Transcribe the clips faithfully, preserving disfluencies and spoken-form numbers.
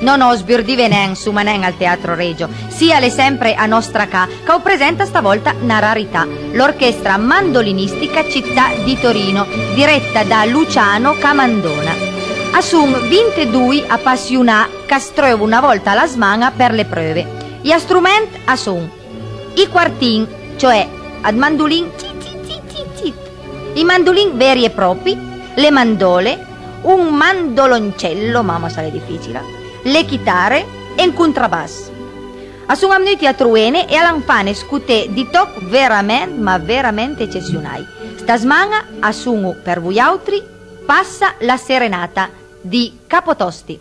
No, no, sbürdive nen, suma nen al Teatro Regio, sì, a l'é sempre a nòstra ca, ch'a u presenta stavòlta na rarità, l'Orchestra Mandolinistica Città di Torino, diretta da Luciano Camandona. A son vintedoi apassionà ch'a s'treuvo na vòlta a la sman-a për le preuve. I astrument a son i quartin, cioè ëd mandolin, cit, cit, cit, cit, cit. I mandolin veri e pròpi, le mandòle, un mandoloncello, mama, s'a l'é dificila, le chitare e un contrabàs. A son amnuti a troene e a l'han fane scoté di tòch verament, ma verament ecessionai. Sta sman-a a son-o për voiàutri Passa la serenata di Capotosti.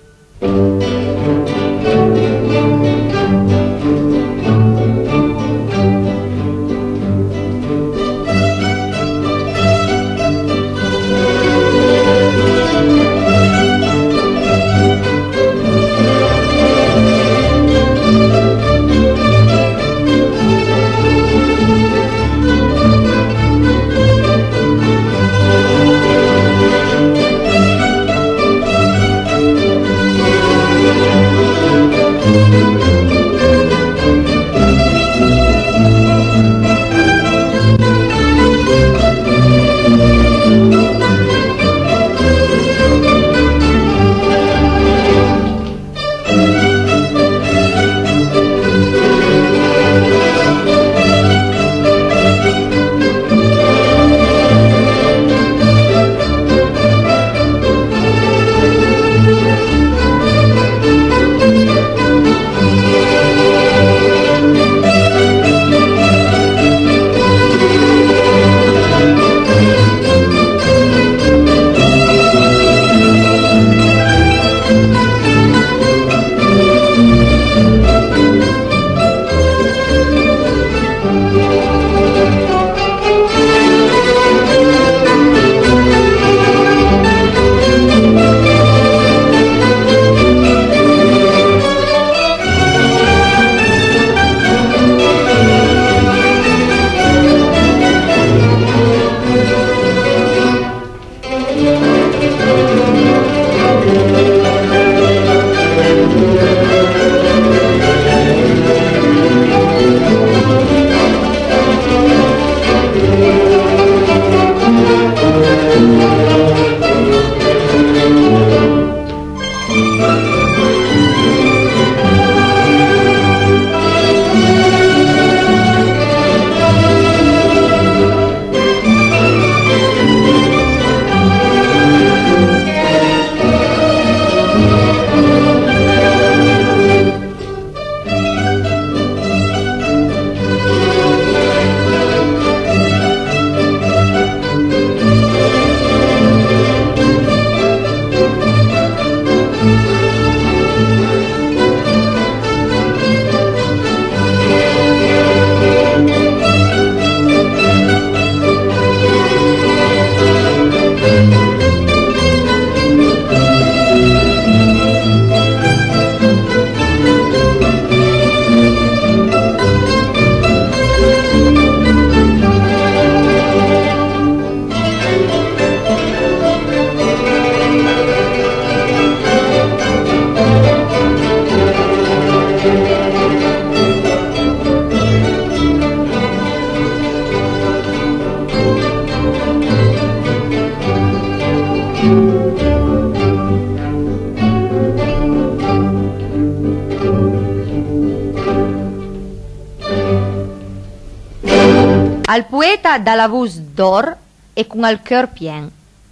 Al poeta da la vos d'òr e con al cheur pien,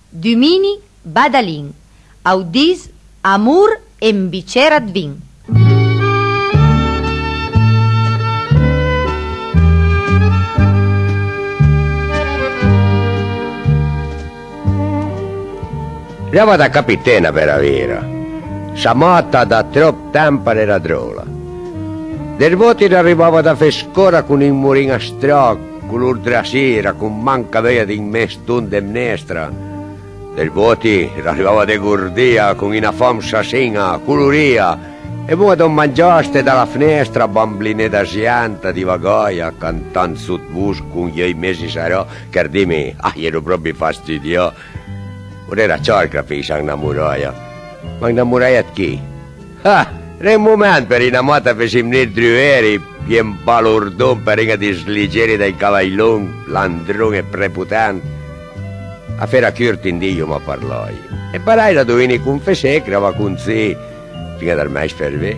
Dumini Badalin, a-j dis: amor e un bicér ëd vin. L'eva da capité na bela vira. Sa mata da tròp temp a l'era dròla. Des vòti l'arivava da fé scòra con un morin a stròch, color dra sira, con manca veuja d'un meston de mnestra. Des vòti l'arivava degordìa, con una fam sasin-a, colorìa, e bon-a d'on mangiaste da la fnestra, bambliné da zienta, divagàja, cantant sot vos con j'euj mesi sarà, ch'er dime, ah, j'ero pròpi fastidià. Ora era ciar ch'a fissa inamoràja. Ma inamoràja ëd chi? Ah! L'é un moment për ina mòta fessì vnì ëd rueri, pijé un balordon për rin-a dij sligeri dai cavai longh, landron e prepotent. A fera curta, un di i ma parlàit. E parèj, i dovini confessé ch'i l'era conzì, fin-a dal mèis fervé,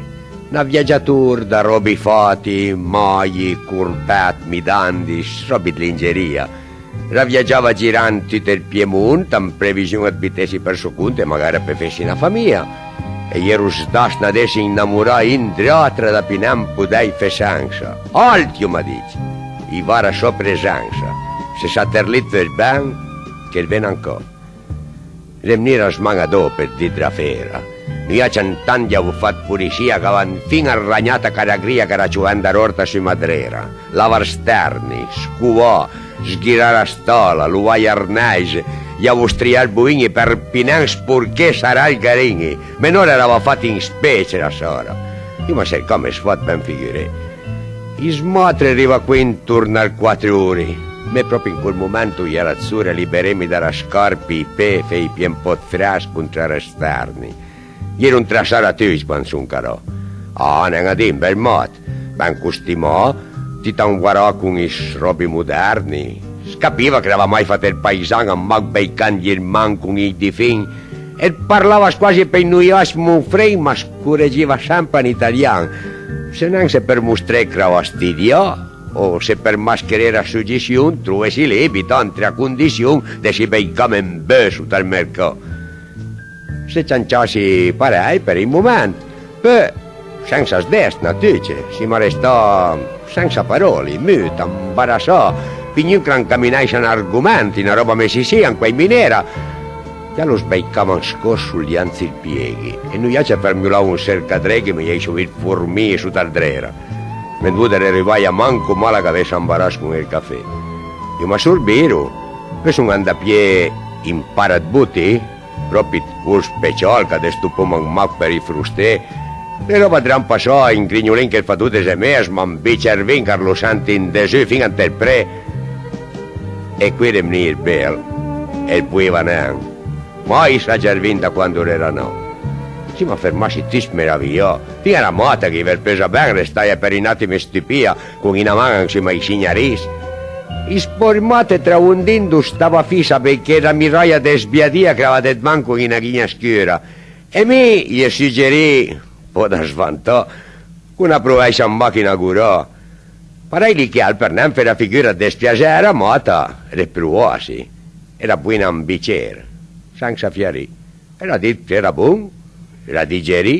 na viagiator da ròbi fàti, màji, corpèt, midandis, ròbi ëd lingerìa. I l'era viagià girant tut ël Piemont, an prevision ëd butesse për sò cont e magara për fesse na famija. E i j'ero sdass n'adess innamorà un dl'àuter da pì nen podèj fé sensa. Alt, i ma dit, i vara sò presensa. Se sa tërlit feu ben, ch'ël ven ancò. L'é vnì la sman-a dòp ëd dit dla fera. Noiàcc antant i j'avo fat polisìa, ch'avìa fin-a ragnat a Caragrìa ch'era ciovend a l'òrta su ma drera. Lavar sterni, scovà, sghirà la stala, lovà j'arnèis, i j'avo strià ël boin-i për pì nen sporché, sarà ël galin-i. Mè nòna i l'avìa fat un spec, la sòra. I ma sërcà, m'é sfat ben figuré. I smòtre i riva quì intorn al quatr ore. Mè pròpi an col moment i j'era sòra libereme da la scarpa, ij pé, fé ij pé un pò ëd frèsch contra ij sterni. I j'ero intrasà da tuti quand son calà. Ah, nen a dì, un bel mòt, ben costumà, tut anguarà con ij ròbi moderni. Së capiva ch'i l'avìa mai fat ël paisan, an mach beucà an gir man con ij difin, e 'l parlava squasi pë ij noiàcc mofrin, ma as coregiva sempe an italian. Së nen se për mostré ch'i l'avìa studià, o se për mascheré la suggestion, trovessi lì, butà antre a condision d'esse beucà come un beu sot al mercà. Se cianciassi parèj për un moment, peui, sensa sdess, na tuce, soma restà sensa paròle, mut, ambarassà, pì gnun ch'i l'ancaminèissa n'argoment, na ròba messa sì an quèj manera. Già los beucava an scòs soljant sul pieghi, e noiàcc a fermiolavo an sërcadrèghe, mè i j'avesso vist formije sot al drera. Mè 'nd vot i l'é rivà a manco mala ch'avèissa ambarass con ël café. I ma sorbìro, peui son andà a pijé un pàra ëd botì, pròpi ëd col special ch'a dëstopoma an mach për ij frosté, l'é ròba ëd gran passà, un grignolin ch'ël fa tut ël mese, ma un bicer ëd vin ch'a lo sent andesso fin-a ant ël pré. E quì l'é vnì ël bel, e 'l poeva nen. Mai sajà ël vin da quando l'era nà. Soma fermàssi tuti meravijà. Fin-a la mòta ch'i vël pesà ben, a restaja për un àtim stupìa, con una man ansoma ij signaris. Ij spòrmòt e travondin, a stava fissa, përchè la miraja dësviadìa ch'i l'avìa dëdman con una ghin-a scura. E mi i j'é suggerì, un pò da svantà, ch'i na provèissa an màchina a gorà. Parèj lì ch'al për nen fé la figura ëd dëspiasé, la mòta i l'é provàssi. I l'ha boinà un bicer, sensa fiarì. I l'ha dit ch'i l'era bon, i l'ha digerì,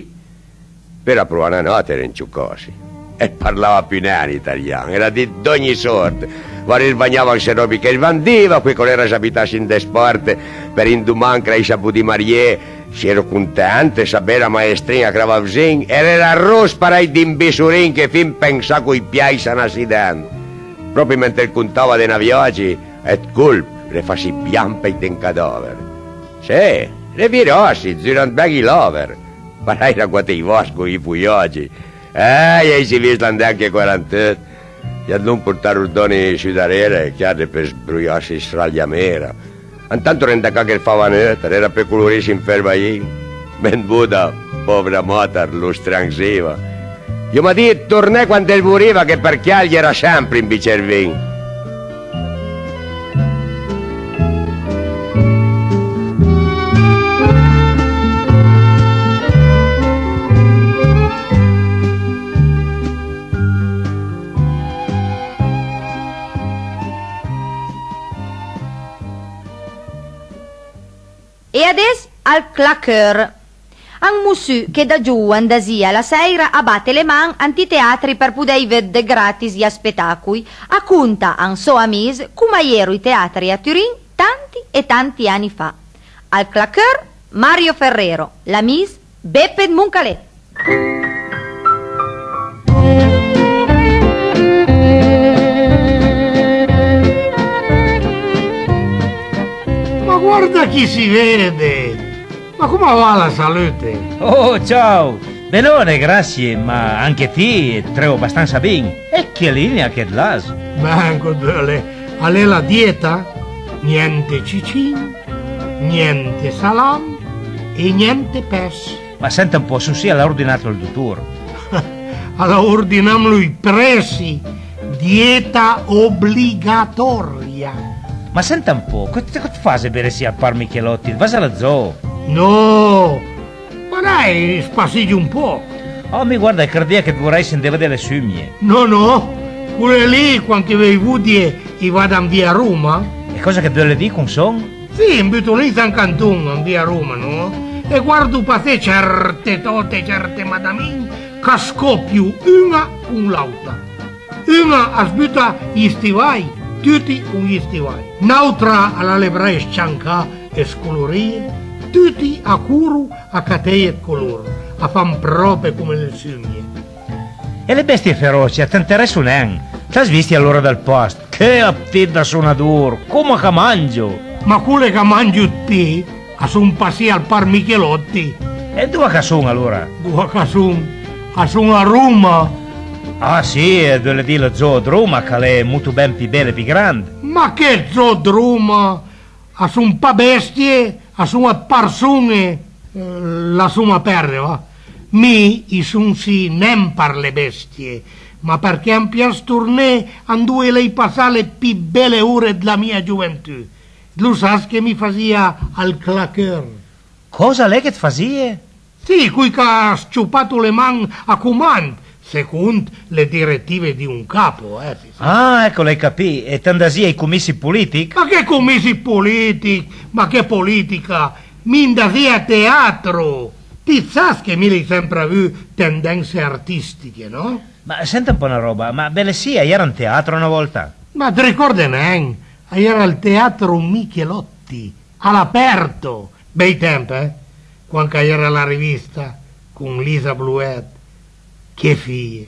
peui i l'ha provà n'àuter, e 'nciocàssi. E 'l parlava pì nen italian, i l'ha dit d'ògni sòrt, i l'ha sbagnà an së ròbi ch'i vandiva, quì ch'i l'era già butasse an dëspòrt për un doman ch'i l'avèissa podì marié, i j'ero content, sa bela maestrin-a ch'i l'avìa vëzin, i l'era ros parèj d'un bissorin ch'i l'é fin pensà coj pié s'an assident. Pròpi mentre 'l contava dë na viagi, ëd colp i l'é fassì bianch pèj d'un cadàver. Sé, i l'é viràssi, zurant ben ij làver. Parèj l'ha guatà ij vòsc con ij foiagi. Eh, i j'aveissi vist andé anche quarant'eut. I l'ha dlòn portà ros dòni su darera, e chiar, për sbroiàssi stra la llamera. Antant i l'é andà a ca ch'ël fava neut, a l'era për colorisse un fërbain. Mè 'nd vota, pòvra mòta, a lo stransiva. I j'oma dit ëd torné quand ël voliva, che për chiel i j'era sempre un bicer ëd vin. E adess al clacheur. Un mossù che da giovo andasìa la sèira a bate le man ant ij teatri për podèj vëdde gratis ij spetàcoj, a conta a un sò amis coma a j'ero ij teatri a Turin tanti e tanti ani fa. Al clacheur, Mario Ferrero, l'amis Beppe ëd Moncalé. Ma guarda chi si vede! Ma coma va la salute? Oh, ciao! Benone, grasie, ma anche ti treuvo bastansa bin. E che linea che t'las? Ben, co völe, a l'é la dieta, niente cicin, niente salam e niente pes. Ma sent un po', Susì al à ordinàt ël dotor. Al à ordiname i pressi, dieta obligatòria. Ma sent un po', còs, còs it fase bele sì al parc Michelotti? It vase a lë zoo? No! Ma dai, spassigi un pòch. Oh, mi guarda, credìa che it vorèisset andé a vedé le sumie. No, no, cole lì, quand i veuj vodie, i vade an via Roma. E còsa che it veule dì con son? Sì, im buto lì an canton, an via Roma, no? E guardo passé certe tòte, certe madamin ch'a scòpio un-a con l'àuta. Un-a as buta ij stivaj, tuti con ij stivaj. N'àutra a l'ha le braje sciancà e scolorìe, tuti a coro a cateje ëd color, a fan pròpe come le sumie. E le bestie feroce, a t'interèsso nen? T'has visti a l'òra dël past? Che aptit da sonador! Coma ch'a mangio! Ma cole ch'a mangio ëd pì a son passì al parc Michelotti. E andoa ch'a son alora? Andoa ch'a son? A son a Roma. Ah sì, it veule dì lë zoo ëd Roma, ch'a l'é motobèn pì bel e pì grand. Ma che zoo ëd Roma? A son pa bestie, a son ëd parson-e. Eh, lassoma perde, va. Mi i son sì nen për le bestie, ma përchè am pias torné andoa i l'hai passà le pì bele ore dla mia gioventù. It lo sas che mi fasìa ël claqueur? Còsa l'é che it fasìe? Sì, coj ch'a s-ciopato le man a comand, second le diretive di un capo, eh, sì, sì. Ah, ecco, l'hai capì. E it andasìe ai comissi politich? Ma che comissi politich? Ma che politica? Mi andasìe a teatro! Ti it sas che mi l'hai sempre avù tendense artistiche, no? Ma sent un po' na ròba, ma bele sì, a-i era un teatro na vòlta? Ma it ricòrde nen? A-i era ël teatro Michelotti, a l'aperto! Bej temp, eh? Quand ch'a-i era la rivista con Lisa Blouët, che fije,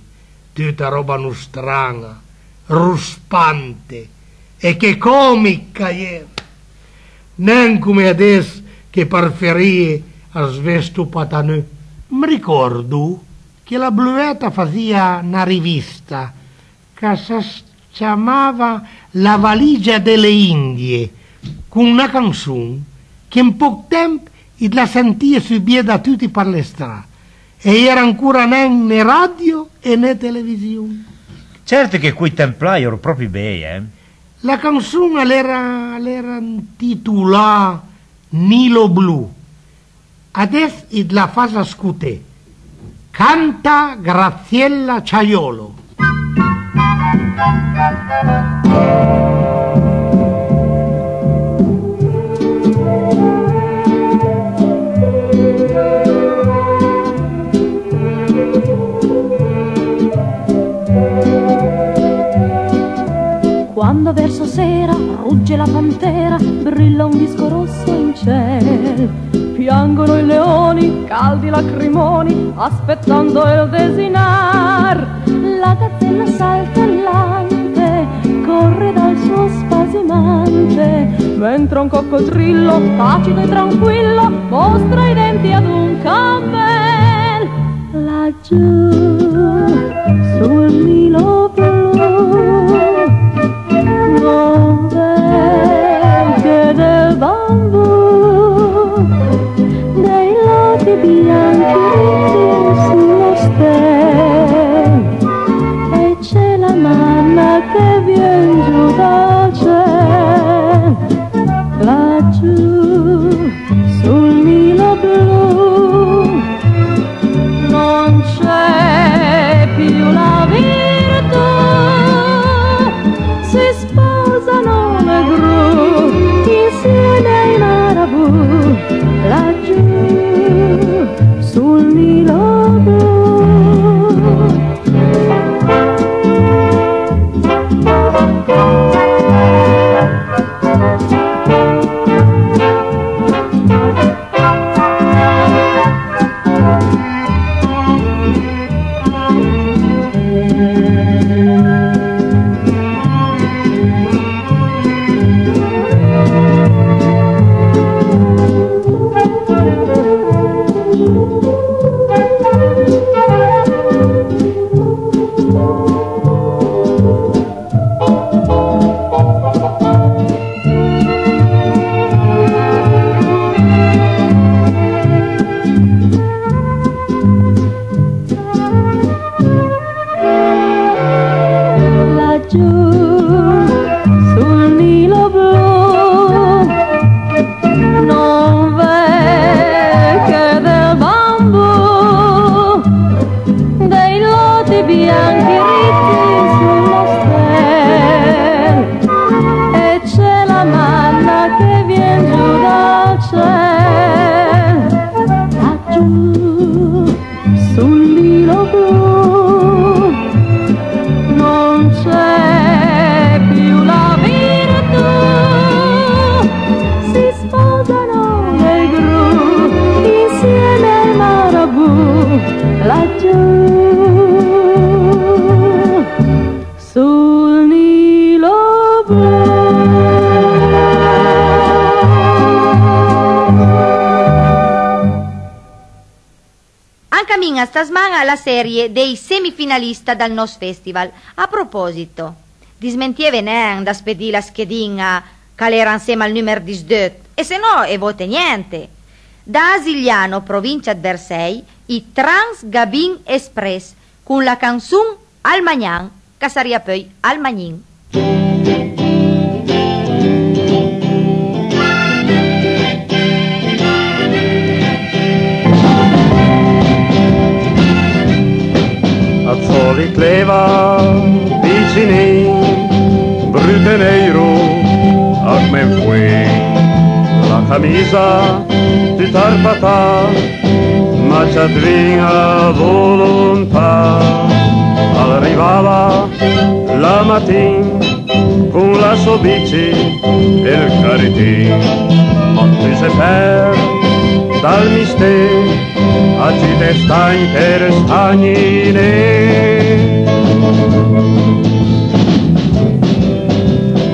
tuta ròba nostran-a, rospante, e che còmich ch'a-i era! Nen come adess che për ferie as vesto pa ëd nu. Im ricòrdo che la Blouët a fasìa na rivista ch'a së ciamava La valigia delle Indie, con na canson che an pòch temp it la sentìe subié da tuti për le stra, e a-i era ancora nen né radio e né television. Cert che coj temp là a-i ero pròpi bej, eh. La canson a l'era, a l'era intitolà Nilo Blu. Adess it la fasa scoté. Canta Graziella Ciaiolo. Quando verso sera rugge la pantera, brilla un disco rosso in ciel. Piangono i leoni, caldi lacrimoni, aspettando il desinar. La gazzella saltellante corre dal suo spasimante, mentre un coccodrillo, tacito e tranquillo, mostra i denti ad un cammello. Laggiù sul Nilo blu, non vedi che del bambù, dei loti bianchi sullo stel, e c'è la manna che vien giù dal ciel, laggiù sul Nilo blu non c'è Bianchi ricci sul nostel, e c'è la manna che vien giù dal ciel. Laggiù, sul Nilo blu, non c'è più la virtù. Si sposano nel gru insieme ai marabù, laggiù sul Nilo blu. Ancamin-a sta sman-a la serie dei semifinalista dal nòst festival. A proposito, dismentieve nen da spedì la schedin-a ch'a l'era ansema al numer disdeut, e se no e vote gnente. Da Asigliano, provincia 'd Bersei, i Trans Gabin Express, con la canson Al magnan, ch'a sarìa peui al magnin. Ëd sòlit l'eva picinin, brut e neiro, a cm'ën foin, la camisa tuta arpatà, ma ciat vin a volontà. Al rivava la matin con la sò bici e ël caretin, ma tuse per dal misté, a cite stagn per stagnine.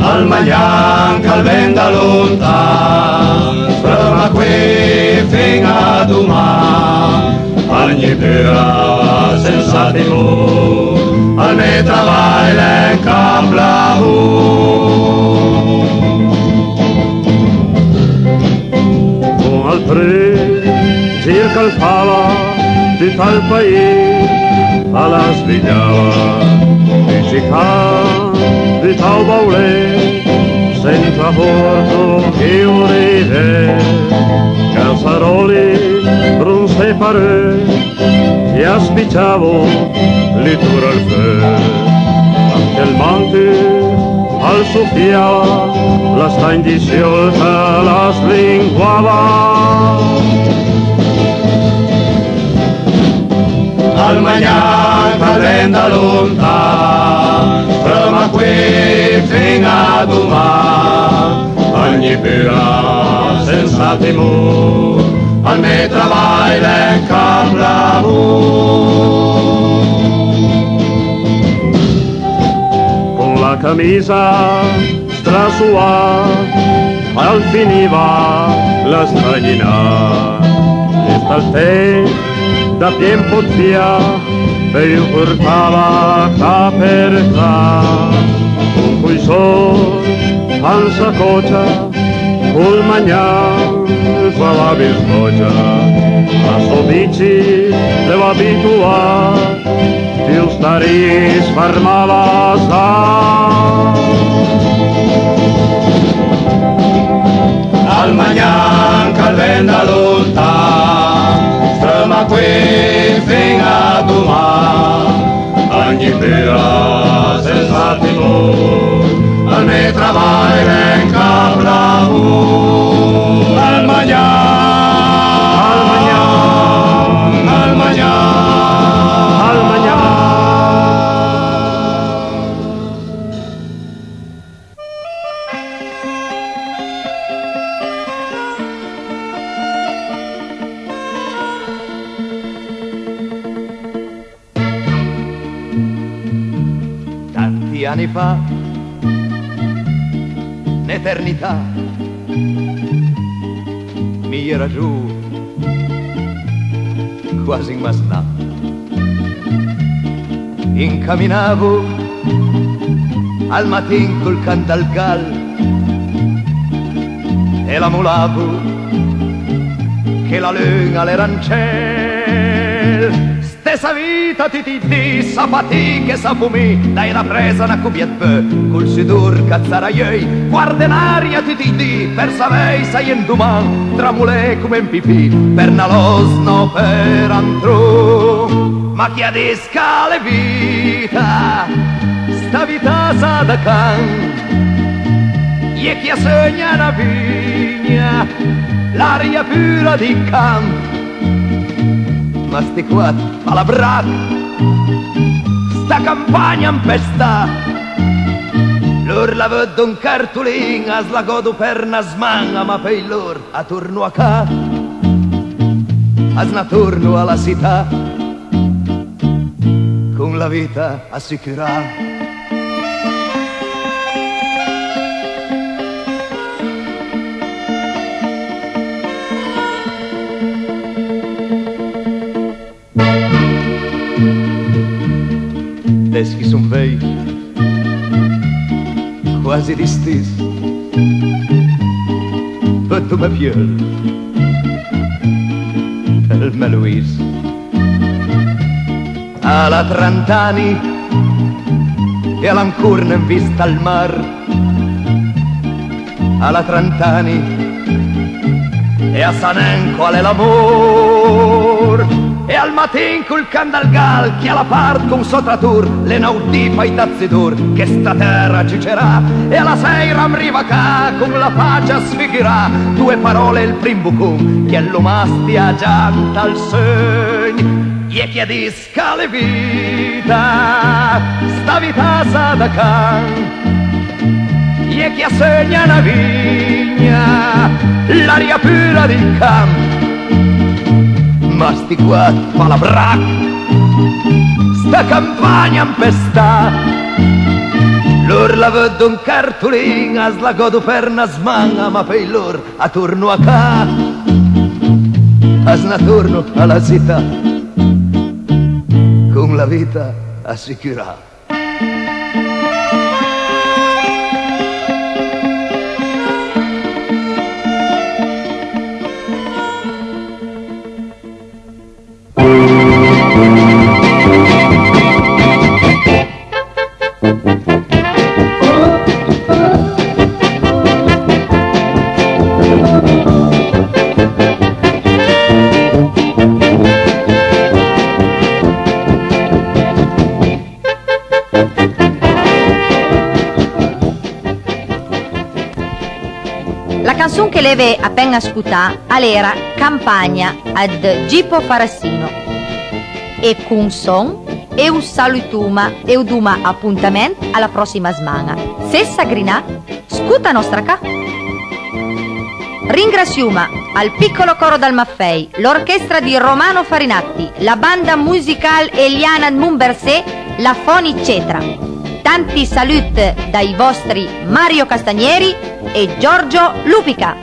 Al magnan ch'al ven da lontan, ferma qui fin a doman, ogni pura sensa timor, al me travai l'è un cap lavor. Con al prüm gir ch'al fava, tut al paì a la svegliava, tuti i can, tut ël baulé, sensa forto ch'i o rivé, casaròli, bronse, paré, i a spiciavo li tor al feu, anche ël mantu al sofiava, la stagn di siòl ch'a la slinguava. Al magnan ch'al ven da lontan, ferma qui fin a doman, ogni pura sensa timor, al me travai l'è un cap lavor. Con la camisa strasuà, al finiva la stagnina, e stal temp da pì un pò 'd fià, peui o portava ca për ca, con cui sò an sacòcia, col magnan, cua la biscòcia, la sò bici l'eva abituà, più starì sfermava za. Al magnan ch'al ven da lontan, strema qui fin a doman, ogni pura sensa timor, al me travai l'è un cap lavor. Al magnan, al magnan, al magnan, al magnan. Tanti ani fa, n'eternità, mi j'era giuvu, quasi un masnà. Incaminavu al matin col cant dal gal e la mulavu che la lun-a a l'era an cel. Stessa vita tuti ij di, sa fatica e sa fumì, dai la presa na cubia 'd beu, col sudor ch'a zara j'euj, guarde l'aria tuti ij di, për savei s'a j'é un doman, tramulé come un pipì, për na lòsna o për un tron. Ma chi a dis ch'a l'é vita, sta vita za da can, e chi a seugna na vigna, l'aria pura di camp. Ma sti quat palavrach, sta campagna ampestà, lor la vëddo un cartulin, as la godo për na sman-a, ma pöi lor a torno a ca, as na torno a la sità, con la vita assicurà. Des ch'i son veugn, quasi distìs, vëddo mè fieul, ël mè Luis. Al a trant'ani e al a ancor nen vist ël mar. Al a trant'ani e a sa nen qual è l'amor. E al matin col can dal gal chi a la part con sò trator, l'é n'àut dì paitat sudor che sta tèra a ciucerà. E a la sèira am riva a ca con la facia sfigurà, doe paròle e ël prim bocon, chi a l'ho mastìa già ant ël seugn. E chi a dis ch'a l'é vita, sta vita za da can, e chi a seugna na vigna, l'aria pura di camp. Ma sti quat palavrach, sta campagna ampestà, lor la vëddo un cartulin, as la godo për na sman-a, ma pöi lor a torno a ca, as na torno a la sità, con la vita assicurà. La canson che l'eve apen-a scotà a l'era Campagna ëd Gipo Farassino. E con son e u salutoma e u doma apontament a la pròssima sman-a. Sessa grinà, scota nòstra ca. Ringrasioma al Piccolo Coro dal Maffei, l'orchestra di Romano Farinatti, la banda musical Eliana ëd Mombersé, la Foni Cetra. Tanti salut dai vòstri Mario Castagneri e Giorgio Lupica.